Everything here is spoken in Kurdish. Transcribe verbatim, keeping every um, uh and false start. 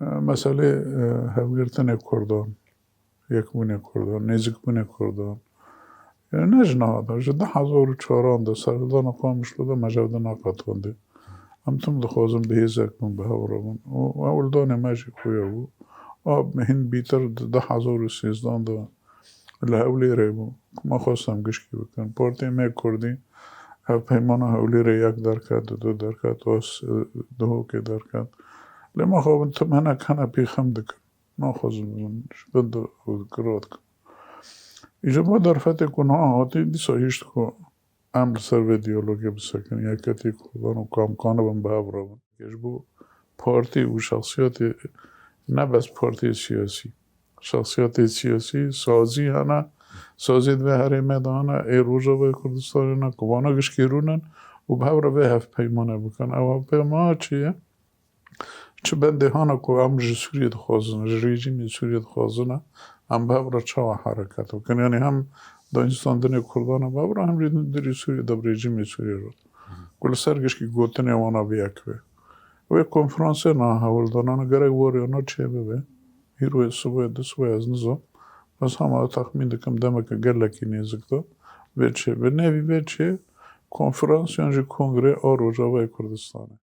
Meselê e, hevgirtinê Kurdan, yekbûnê Kurdan, nêzikbûnê Kurdan. Yani ne ji niha de, ji du hezar û çaran de, serhildana Qamişlo de me ji hev de neqetandî. Em tim dixwazin bi hêzek bin, bi hev re bin. Û hewldanê me jî xuya bû. A hin bîtir di du hezar û sêzdan de li Hewlêrê bû. Me xwest em gişkî bikin. Partiyê me Kurdî hevpeymana Hewlêrê yek derket, du derket, û s-, Duhokê derket. Lê me xwe bin tim hinek hene pêxem dikin. Naxwazin bin, ji bin de û kira dikin. Îca bo derfetê ku niha hatî, dîsa hişt ku em li ser vê diyalogê bisekin, yeketî Kurdan û ku em kanibin bi hev re bin. Ji bo partî û şexsiyetê, ne bes partiyê siyasî. Şexsiyetê siyasî, sazî hene, saziyê di vê herêmê de hene, ê Rojavayê Kurdistanê ne, ku vana gişkî rûnin û bi hev re vê hevpeymane bikin. Ew hevpeymana çi ye? Çi bendê hana ku em ji Sûriyê dixwazin, ji rejîmê Sûriyê dixwazin, em bi hev re çawa hereket bikin? Yani hem danîstandinê Kurdan e bi hev re, hem jî di navberê Sûriyê de bi rejîmê Sûriyê re. Ku li ser gişkî gotinê wana bi yek be. Wê konferansê niha hewldanane gerek wariyana çêbibe. Îro ye sibe ye, du sibe ye, ez nizam. Bes hema texmîn dikim demeke gelekî nêzik de vê çêbe. Nevî vê çê konferans yan jî kongre a Rojavayê Kurdistanê.